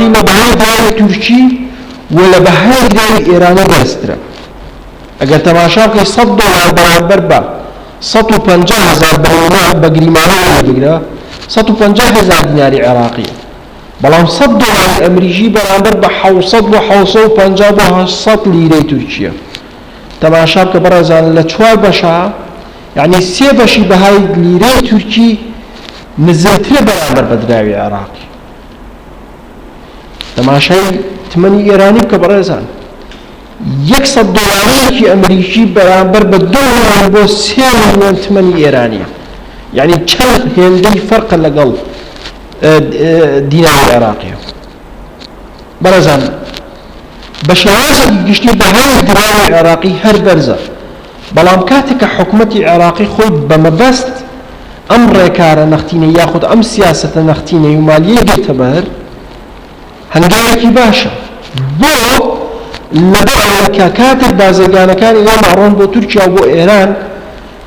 عێراقی لە بەهای دراوی تورکی و لە بەهای دراوی ئێرانی بەرزترە. ئەگەر تەماشا بکەی 100 دۆلار بەرامبەر بە 150 هەزار بەرینە بە گریمانە وەری بگرە 150 هەزار دیناری عێراقیە. بەڵام 100 دۆلاری ئەمریکی بەرامبەر بە 700 بۆ 750 بۆ 800 لیرەی تورکیە. تەماشا بکە بەڕێزان لە چوار بەشا یەعنی سێ بەشی بەهای لیرەی تورکی نزمترە بەرامبەر بە دراوی عێراقی. تەماشای تمەنی ئێرانی بکە بەڕێزان، یەک سەد دۆلارێکی ئەمریکی بەرامبەر بە دو ملیۆن بۆ سێ ملیۆن تمەنی ئێرانیە، یعنی چەند هێندەی فەرقە لەگەڵ دیناری عێراقیە. بەڕێزان بە شێوازێکی گشتی بەهای دراوی عێراقی هەر بەرزە، بەڵام کاتێک کە حکومەتی عێراقی خۆی بە مەبەست ئەم ڕێکارە نەختینەی یاخود ئەم سیاسەتە نەختینەی و مالیەی گرتە بەر، هەنگاوێکی باشە بۆ لەبەر ئەوەی کە کاتێک بازرگانەکانی ئێمە ئەڕۆن بۆ تورکیا و بۆ ئێران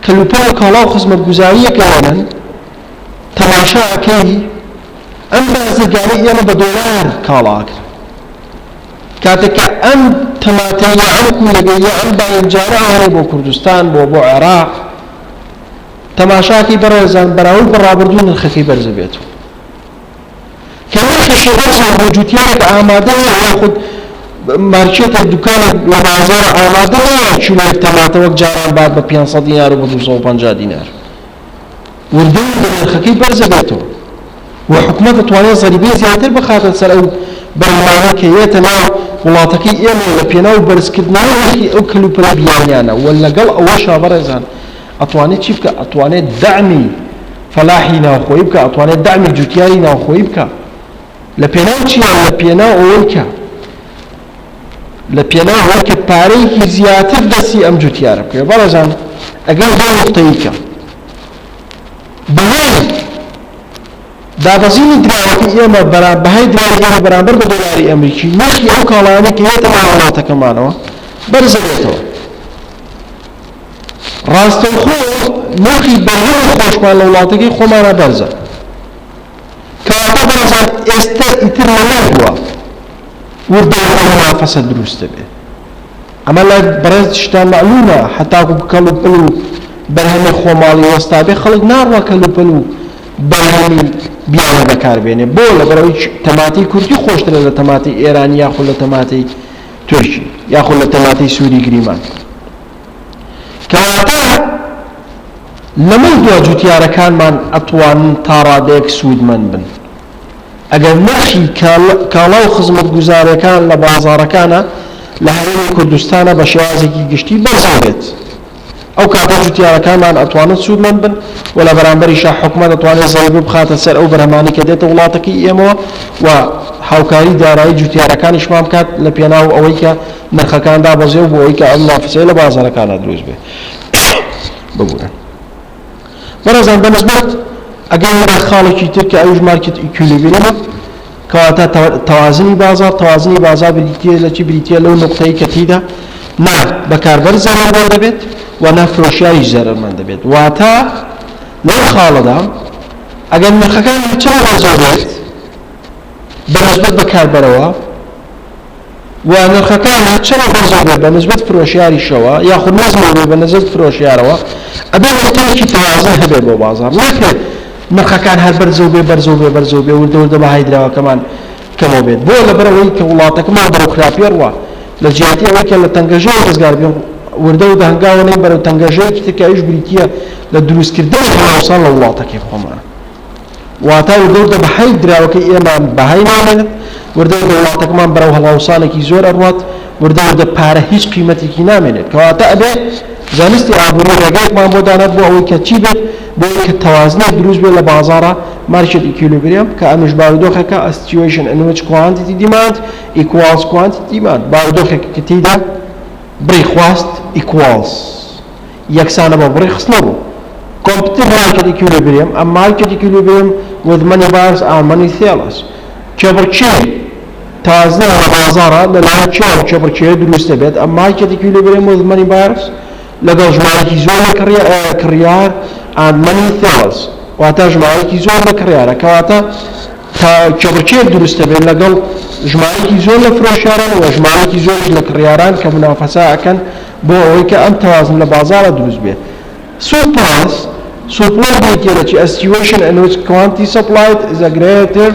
کەلوپەل و کاڵا و خزمەتگوزارییەک ئەهێنن، تەماشا ئەکەی ئەم بازرگانەی ئێمە بە دۆلار کاڵا ئەکرن. کاتێک کە ئەم تەماتەی یا ئەم کوولەگەی یا ئەم باینجانە ئەهێنێ بۆ کوردستان بۆ بۆ عێراق، تەماشاکەی بەڕێزان بەراورد بە ڕابردوو نرخەکەی بەرزە بێت. کە نرخەکەی بەرزە بۆ جوتیارێک ئامادە نییە یاخود مارکێتێک دوکانێک لە بازاڕ ئامادە نییە کیلۆیەک تەماتە وەک جاران بات بە 500 دینار و بە 250 دینار. وردە وردە نرخەکەی بەرزە بێتەوە و حکومەت دەتوانێت زەریبەی زیاتر بخاتە سەر ئەو بەرهەمانە کە یەتە ناو وڵاتەکەی ئێمە لە پێناو بەرزکردنەوەی نرخی ئەو کەلوپەلە بیانیانە و لەگەڵ ئەوەشا بەڕێزان ئەتوانێت چی بکە؟ ئەتوانێت دەعمی فەلاحی ناوخۆیی بکە، ئەتوانێت دەعمی جوتیاری ناوخۆیی بکە. لە پێناو چیان؟ لە پێناو ئەوەی کە لە پێناو ئەوەی کە پارەیەکی زیاتر دەستی ئەم جوتیارە بکەوێت. بەڕێزان ئەگەر بۆ نوقتەیی کە بەهای دابەزینی دراوەکەی ئێمە بەهای دراوی ئێمە بەرامبەر بە دۆلاری ئەمریکی نرخی ئەو کاڵایانەی کە یەتە ناو وڵاتەکەمانەوە بەرزە بێتەوە. ڕاستەوخۆ نرخی بەرهەمی خۆشمان لە وڵاتەکەی خۆمانە بەرزە. کەواتە بەڕێزان ئێستە ئیتر لەوە بووە وردە وردە منافەسە دروست دەبێت. ئەمە لە بەڕێز شتان مەعلومە هەتاکو کەڵ و پەل و بەرهەمی خۆماڵی وەستابێ خەڵک ناڕوا کەل و پەل و بەرهەمی بیانی بەکاربێنێ. بۆ؟ لەبەرئەوەی تەماتەی کوردی خۆشترە لە تەماتەی ئێرانی یاخود لە تەماتەی تورکی یاخود لە تەماتەی سووری گریمان. کەواتە لەمەی دوا جوتیارەکانمان ئەتوانن تا ڕادەیەک سوودمەند بن ئەگەر نرخی کاڵا و خزمەتگوزارەکان لە بازاڕەکانە لە هەرێمی کوردستانە بە شێوازێکی گشتی بەرزەو بێت. ئەو کاتە جوتیارەکانمان ئەتوانن سوودمەند بن و لە بەرامبەریشا حکومەت ئەتوانێت زەریبە بخاتە سەر ئەو بەرهەمانەی کە دێتە وڵاتەکەی ئێمەوە و هاوکاری دارایی جوتیارەکانیشمان بکات لە پێناو ئەوەی کە نرخەکان دابەزێ و بۆ ئەوەی کە ئەم منافسەیە لە بازاڕەکانا دروست بێ. ببورن بەڕێزان بە نسبەت ئەگەر لە خاڵێکی تر کە ئەویش market equilibrium ە کەواتە تەوازنی بازاڕ، تەوازنی بازاڕ بریتییە لە چی؟ بریتییە لەو نوقتەی کە تێیدا نە بەکاربەر زەرەرمەند دەبێت و نە فرۆشیاریش زەرەرمەند دەبێت. واتە لەو خاڵەدا ئەگەر نرخەکان هەرچەند بەرزەو بێت بە نسبەت بەکاربەرەوە و نرخەکان هەرچەند بەرزەو بێت بە نسبەت فرۆشیاریشەوە یاخود نزمەو بێت بە نسبەت فرۆشیارەوە ئەبێ نوقتەیەکی تەوازن هەبێت بۆ بازاڕ. ناکرێت نرخەکان هەر بەرزەو بێ بەرزەو بێ بەرزەو بێ وردە وردە بەهای دراوەکەمان کەمەو بێت. بۆ؟ لەبەرئەوەی کە وڵاتەکەمان بەرەو خراپی ڕوا. لە جیاتی ئەوەی کە لە تەنگەژەوە ڕزگار بین وردە وردە هەنگاوە نێین بەرەو تەنگەژەیەکی تر کە ئەویش بریتییە لە دروستکردنی هەڵاوسان لە وڵاتەکەی خۆمان. واتە وردە وردە بەهای دراوەکەی ئێمە بەهای نامێنێت، وردە وردە وڵاتەکەمان بەرەو هەڵاوسانێکی زۆر ئەڕوات، وردە وردە پارە هیچ قیمەتێکی نامێنێت. کەواتە ئەبێ زانستی ئابووری ڕێگایەکمان بۆ دانات بۆ ئەوەی کە چی بێت؟ بۆ ئەوەی کە تەوازنێک دروست بێت لە بازاڕا، market equilibrium، کە ئەمەش بارودۆخێکە، a situation in which quantity demand equals quantity demand، بارودۆخێکە کە تێیدا بڕی خواست equals یەکسانە بە بڕی خستنەڕوو. Competitive market equilibrium، a market equilibrium with many buyers and many sellers، کێبڕکێ تازە لە بازاڕە لەلایەن کێوە کێبڕکێ دروست دەبێت، a market equilibrium with many buyers لەگەڵ ژمارەیەکی زۆر لە کڕیار and many sellers، واتە ژمارەیەکی زۆر لە کڕیارە. کەواتە تا کێبڕکێیەک دروست دەبێت لەگەڵ ژمارەیەکی زۆر لە فرۆشیاران و ژمارەیەکی زۆریش لە کڕیاران کە مونافەسە ئەکەن بۆ ئەوەی کە ئەم تەوازن لە بازاڕە دروست بێت. Surplus، Surplus بریتیە لە چی؟ A situation in which quantity supplied is a greater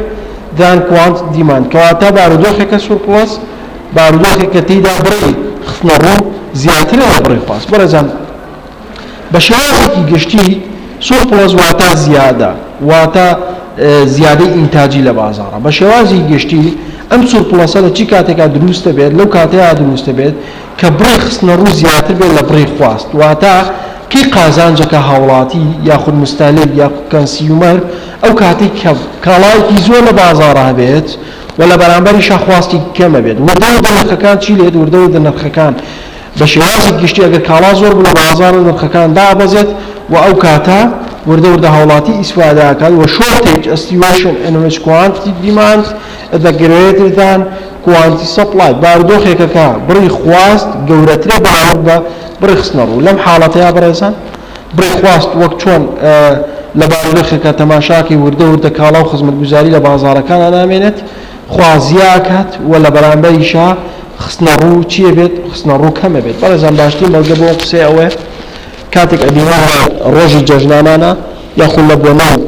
than quantity demand کەواتە بارودۆخێکە surplus بارودۆخێک کە تێیدا بڕی خستنەڕوو زیاترە لە بڕی خواست. بەڕێزان بە شێوازێکی گشتی surplus واتە زیادە واتە زیادەی ئینتاجی لە بازاڕە. بە شێوازی گشتی ئەم surplus ە لە چی کاتێکا دروست دەبێت؟ لەو کاتەیا دروست دەبێت کە بڕی خستنەڕوو زیاتر بێت لە بڕی خواست، واتە کەی قازانجەکە هاوڵاتی یاخود مستهلک یاخود consumer ئەو کاتەی کە کاڵایەکی زۆر لە بازاڕا هەبێت و لە بەرامبەریشا خواستێکی کەم هەبێت وردە وردە نرخەکان چی لێت وردە وردە نرخەکان بە شێوازی گشتی ئەگەر کاڵا زۆر بوو لە بازاڕ نرخەکان دابەزێت و ئەو کاتە وردە وردە هاوڵاتی ئیسفادە ئەکات و shortage a situation in which quantity demand is greater than quantity supply، بارودۆخێکە کە بڕی خواست گەورەترە بەراورد بە بڕی خستنەڕوو، لەم حاڵەتەیا بەڕێزان بڕی خواست وەک چۆن لە بارودۆخێکا تەماشاکەی وردە وردە کاڵا و خزمەتگوزاری لە بازاڕەکانا نامێنێت خواست زیا ئەکات و لە بەرامبەریشا خستنەڕوو چی ئەبێت خستنەڕوو کەم ئەبێت بەڕێزان باشترین بەڵگە بۆ ئەو قسەیە ئەوەیە کاتێک ئەبینین لە ڕۆژی جەژنانانا یاخود لە بۆنە و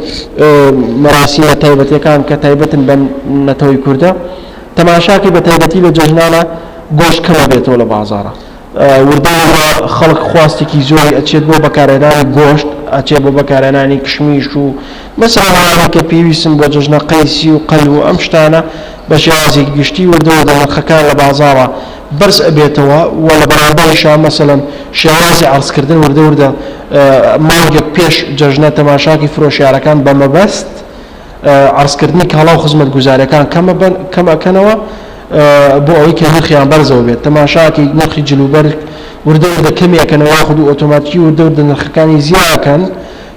مەراسیمە تایبەتیەکان کە تایبەتن بە نەتەوەی کوردە تەماشاکەی بە تایبەتی لە جەژنانە گۆشت کەم ئەبێتەوە لە بازاڕا وردە وردە خەڵک خواستێکی زۆری ئەچێت بۆ بەکارهێنانی گۆشت ئەچێت بۆ بەکارهێنانی کشمیش و مەسەلەن ئەوانەی کە پێویستن بۆ جەژنە قەیسی و قەل و ئەم شتانە بە شێوازێکی گشتی وردە وردە نرخەکان لە بازاڕا بەرز ئەبێتەوە و لە بەرامبەریشا مەسەلەن شێوازی عەرزکردن وردە وردە مانگێک پێش جەژنە تەماشاکی فرۆشیارەکان بە مەبەست عەرزکردنی کاڵا و خزمەتگوزاریەکان کەم ئەکەنەوە بۆ ئەوەی کە نرخیان بەرزەوە بێت تەماشاکی نرخی جلوبەرگ وردە وردە کەمی ئەکەنەوە یاخود ئۆتۆماتیکی وردە وردە نرخەکانی زیا ئەکەن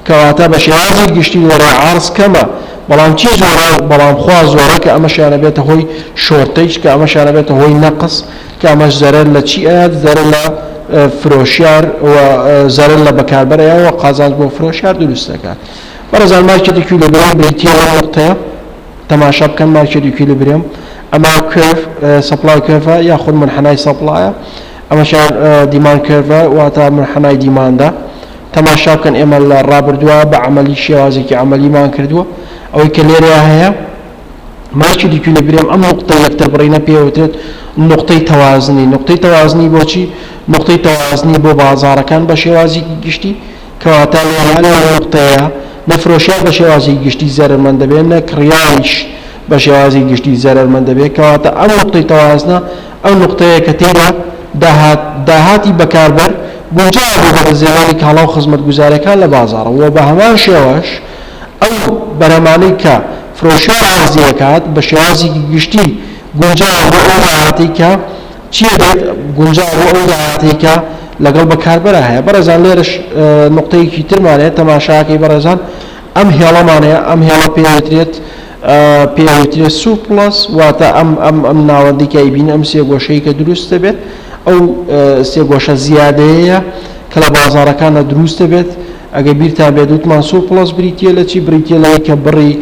کەواتە بە شێوازی گشتی لێرە عەرز کەمە بەڵام چی زۆرە بەڵام خوا زۆرە کە ئەمەشیان ئەبێتە هۆی shortage کە ئەمەشیان ئەبێتە هۆی نەقس کە ئەمەش زەرەر لە چی ئەیات زەرەر لە فرۆشیار و زەرەر لە بەکاربەر ئەیا و قازانج بۆ فرۆشیار دروست دەکات. بەڕێزان market equilibrium بریتییە لەم نوقتەیە تەماشا بکەن market equilibrium ئەمە curve supply curve ە یاخود منحەنای supply ە ئەمەشیان demand curve ە واتە منحەنای demand ە تەماشا بکەن ئێمە لە ڕابردووە بە عەمەلی شێوازێکی عەمەلیمان کردووە ئەوەی کە لێرەیا هەیە market equilibrium ئەم نوقتەی یەکتربڕینە پێ وترێت نوقتەی تەوازنی نوقتەی تەوازنی بۆچی نوقتەی تەوازنی بۆ بازاڕەکان بە شێوازێکی گشتی کەواتە لێرە لەم نوقتەیە نە فرۆشیار بە شێوازێکی گشتی زەرەرمەند دەبێت نە کڕیاریش بە شێوازی گشتی زەرەرمەند دەبێت کەواتە ئەم نوقتەی تەوازنە ئەو نوقتەیە کە تێیدا داهات داهاتی بەکاربەر گونجاوە بۆ بەدەستهێنانی کاڵا و خزمەتگوزارییەکان لە بازاڕ و بە هەمان شێوەش ئەو بەرهەمانەی کە فرۆشیار عەرزی ئەکات بە شێوازێکی گشتی گونجاوە بۆ ئەو داهاتەی کە چی ئەبێت گونجاوە بۆ ئەو داهاتەی کە لەگەڵ بەکاربەرا هەیە بەڕێزان لێرەش نوقتەیەکی ترمان هەیە تەماشاکەی بەڕێزان ئەم هێڵەمان هەیە ئەم هێڵە پێوترێت پێوترێت surplus واتە ئەم ئەم ئەم ناوەندی کە ئەیبینی ئەم سێگۆشەی کە دروست دەبێت ئەو سێگۆشە زیادەیە کە لە بازاڕەکانە دروست دەبێت ئەگەر بیرتان بێت وتمان surplus بریتیە لە چی بریتیە لەوەی کە بڕی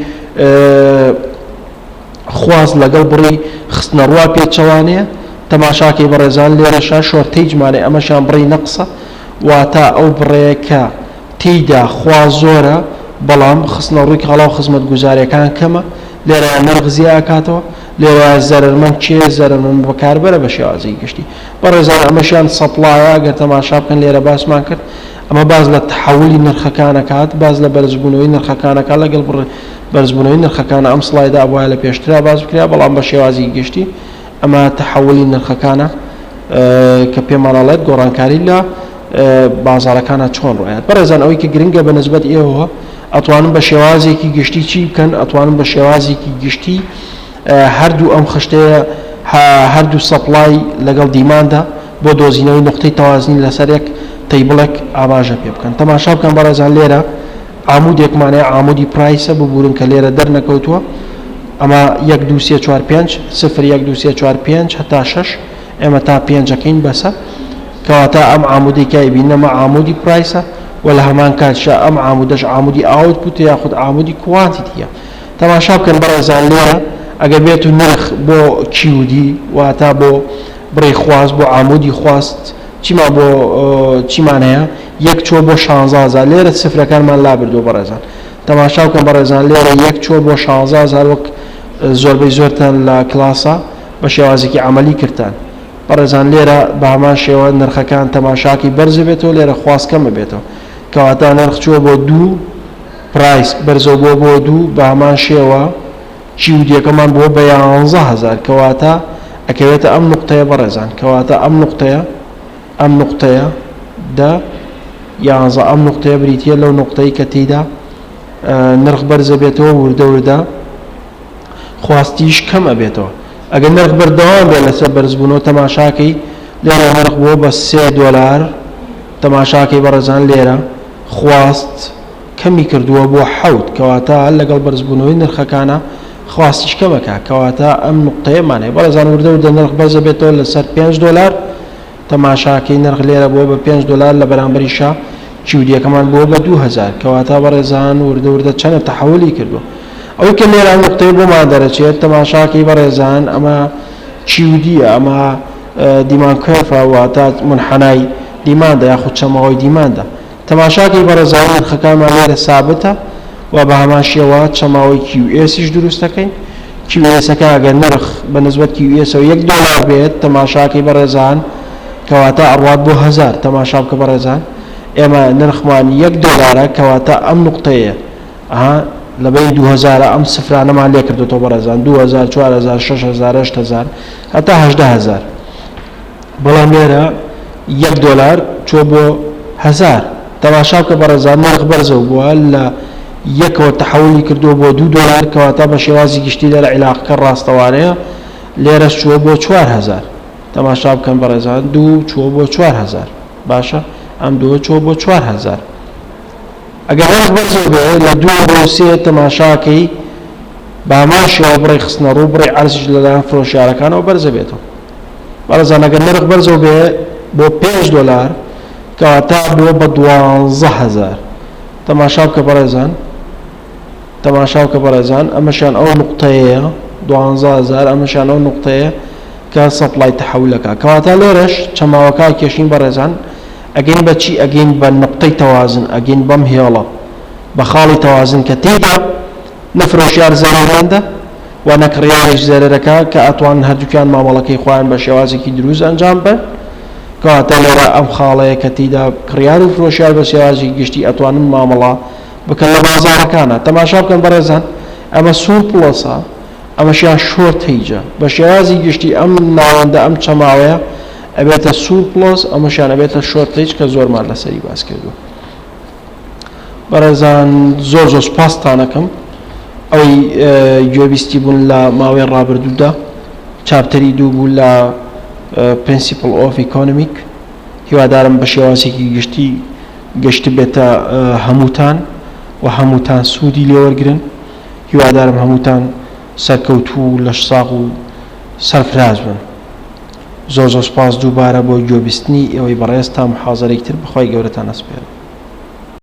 خواست لەگەڵ بڕی خستنەڕوە پێچەوانەیە تەماشاکەی بەڕێزان لێرەشا shortage مانێ ئەمەشیان بڕی نەقسە واتە ئەو بڕەیە کە تێیدا خوا زۆرە بەڵام خستنەڕووی کاڵا و خزمەتگوزاریەکان کەمە، لێرەیا نرخ زیا ئەکاتەوە، لێرەیا زەرەرمەند کێیە، زەرەرمەند بەکاربەرە بە شێوازێکی گشتی. بەڕێزان ئەمەشیان supply ە ئەگەر تەماشا بکەن لێرە باسمان کرد ئەمە باس لە تەحەولی نرخەکان ئەکات، باس لە بەرزبوونەوەی نرخەکان ئەکات لەگەڵ بەرزبوونەوەی نرخەکانە ئەم slide ە ئەبوایە لە پێشترا باس بکرا بەڵام بە شێوازێکی گشتی ئەمە تەحەولی نرخەکانە کە پێمان ئەڵێت گۆڕانکاری لە بازاڕەکانا چۆن ڕوئەیات. بەڕێزان ئەوەی کە گرنگە بە نسبەت ئێوەوە ئەتوانن بە شێوازێکی گشتی چی بکەن ئەتوانن بە شێوازێکی گشتی هەردوو ئەم خشتەیە هەردوو supply لەگەڵ demand ە بۆ دۆزینەوەی نقطەی تەوازنی لەسەر یەک table ێک ئاماژە پێ بکەن تەماشا بکەن بەڕێزان لێرە عامودێکمان هەیە عامودی price ە ببورن کە لێرە دەرنەکەوتووە ئەمە 1 2 3 4 5 0 1 2 3 4 5 هەتا 6 ئێمە تا پێنجەکەین بەسە کەواتە ئەم عامودەی کە ئەیبینن ئەمە عامودی price ە و لە هەمان کاتیشا ئەم عامودەش عامودی output ە یاخود عامودی quantity یە. تەماشا بکەن بەڕێزان لێرە ئەگەر بێت و نرخ بۆ QD واتا بۆ بڕی خواست بۆ عامودی خواست چیمان بۆ چیمان هەیە یەک چوە بۆ 16 هەزار لێرە سفرەکانمان لابردووە بەڕێزان تەماشا بکەن بەڕێزان لێرە یەک چوە بۆ 16 هەزار وەک زۆربەی زۆرتان لە کلاسە بە شێوازێکی عملی کردتان بەڕێزان لێرە بە هەمان شێوە نرخەکان تەماشاکی بەرز بێتەوە لێرە خواست کەمە بێتەوە کەواتە نرخ چووە بۆ دوو price بەرزەوە بۆ بۆ دوو بە هەمان شێوە QD ەکەمان بۆ بە 11 هەزار کەواتە ئەکەوێتە ئەم نقطەیە بەڕێزان کەواتە ئەم نقطەیە ئەم نقطەیە دە یانزە ئەم نقطەیە بریتە لەو نقطەی کە تێیدا نرخ بەرزە بێتەوە وردە وردە خواستیش کەم ئەبێتەوە ئەگەر نرخ بەردەوام بێت لەسەر بەرزبوونەوە تەماشاکەی لێرە نرخ بووە بە سێ دۆلار تەماشاکەی بەڕێزان لێرە خواست کەمی کردووە بۆ حەوت کەواتە لەگەڵ بەرزبوونەوەی نرخەکانە خواستیش کەمەکە کەواتە ئەم نقطەیەمان هەیە بەڕێزان وردە وردە نرخ بەرزە بێتەوە لەسەر 5 دۆلار تەماشاکەی نرخ لێرە بووە بە 5 دۆلار لە بەرامبەریشا QD ەکەمان بووە بە 2000 کەواتە بەڕێزان وردە وردە چەنە تەحولی کردووە ئەوەی کە لێرە نقطەی بۆمان دەرەچێت تەماشاکەی بەڕێزان ئەمە QD ە ئەمە demand curve ە واتە منحەنای demand ە یاخود چەماوەی demand ە تەماشاکەی بەڕێزان نرخەکانمان لێرە سابتە و بە هەمان شێوە چەماوەی QS یش دروست دەکەین QS ەکە ئەگەر نرخ بە نسبەت QS ەوە یەک دۆلار بێت تەماشاکەی بەڕێزان کەواتە ئەڕوات بۆ هەزار تەماشا بکە بەڕێزان ئێمە نرخمان یەک دۆلارە کەواتە ئەم نقطەیە ئەها لە بەین 2000 ئەم سفرانەمان لێ کردوتەوە بەڕێزان 2000 4000 6000 8000 هەتا 18000 بەڵام لێرە یەک دۆلار چۆ بۆ هەزار تەماشا بکە بەڕێزان نرخ بەرزەو بووە لە یەکەوە تەحولی کردووە بۆ دوو دۆلار کەواتە بە شێوازی گشتی لێرە عیلاقەکە ڕاستەوانەیە لێرەش چووە بۆ 4000 تەماشا بکەن بەڕێزان دوو چووە بۆ 4000 باشە ئەم دووە چووە بۆ 4000 ئەگەر نرخ بەرزەو بێ لە دوو بۆ سێ تەماشاکەی بامان شێوە بڕی خستنە ڕوو بڕی عەرزیش لەلایەن فرۆشیارەکانەوە بەرزە بێتەوە بەڕێزان ئەگەر نرخ بەرزەو بێ بۆ 5 دۆلار کەواتە بۆ بە 12 هەزار تەماشا بکە بەڕێزان تەماشا بکە بەڕێزان ئەمەشیان ئەو نقطەیە 12 هەزار ئەمەشیان ئەو نقطەیە کە supply تەحولەکە کەواتە لێرەش چەماوەکە کێشین بەڕێزان ئەگەین بە چی ئەگەین بە نقطەی تەوازن ئەگەین بەم هێڵە بە خاڵی تەوازن کە تێیدا نەفرۆشیار زەرەرمەندە و نەکڕیاریش زەرەرەکە کە ئەتوانن هەردووکیان مامەڵەکەی خۆیان بە شێوازێکی دروست ئەنجام بن کەواتە لێرە ئەم خاڵەیە کە تێیدا کڕیار و فرۆشیار بە شێوازی گشتی ئەتوانن مامەڵە بکەن لە بازاڕەکانە تەماشا بکەن بەڕێزان ئەمە surplus ە ئەمەشیان shortage ە بە شێوازی گشتی ئەم ناوەندە ئەم چەماوەیە ئەبێتە surplus ئەمەشیان ئەبێتە shortage کە زۆرمان لەسەری باس کردووە بەڕێزان زۆر زۆر سوپاستانەکەم ئەوەی گوێبیستی بوون لە ماوەی ڕابردوودا chapter ی دوو بوو لە Principle of Economic هیوادارم بە شێوازێکی گشتی گەشت بێتە هەمووتان و هەمووتان سوودی لێوەرگرن هیوادارم هەمووتان سەرکەوتوو و لەشساغ و سەرفراز بن زۆر زۆر سپاس دووبارە بۆ گوێبیستنی ئێوەی بەڕێز تا محازەرێکتر بەخوای گەورەتان ئەسپێرم.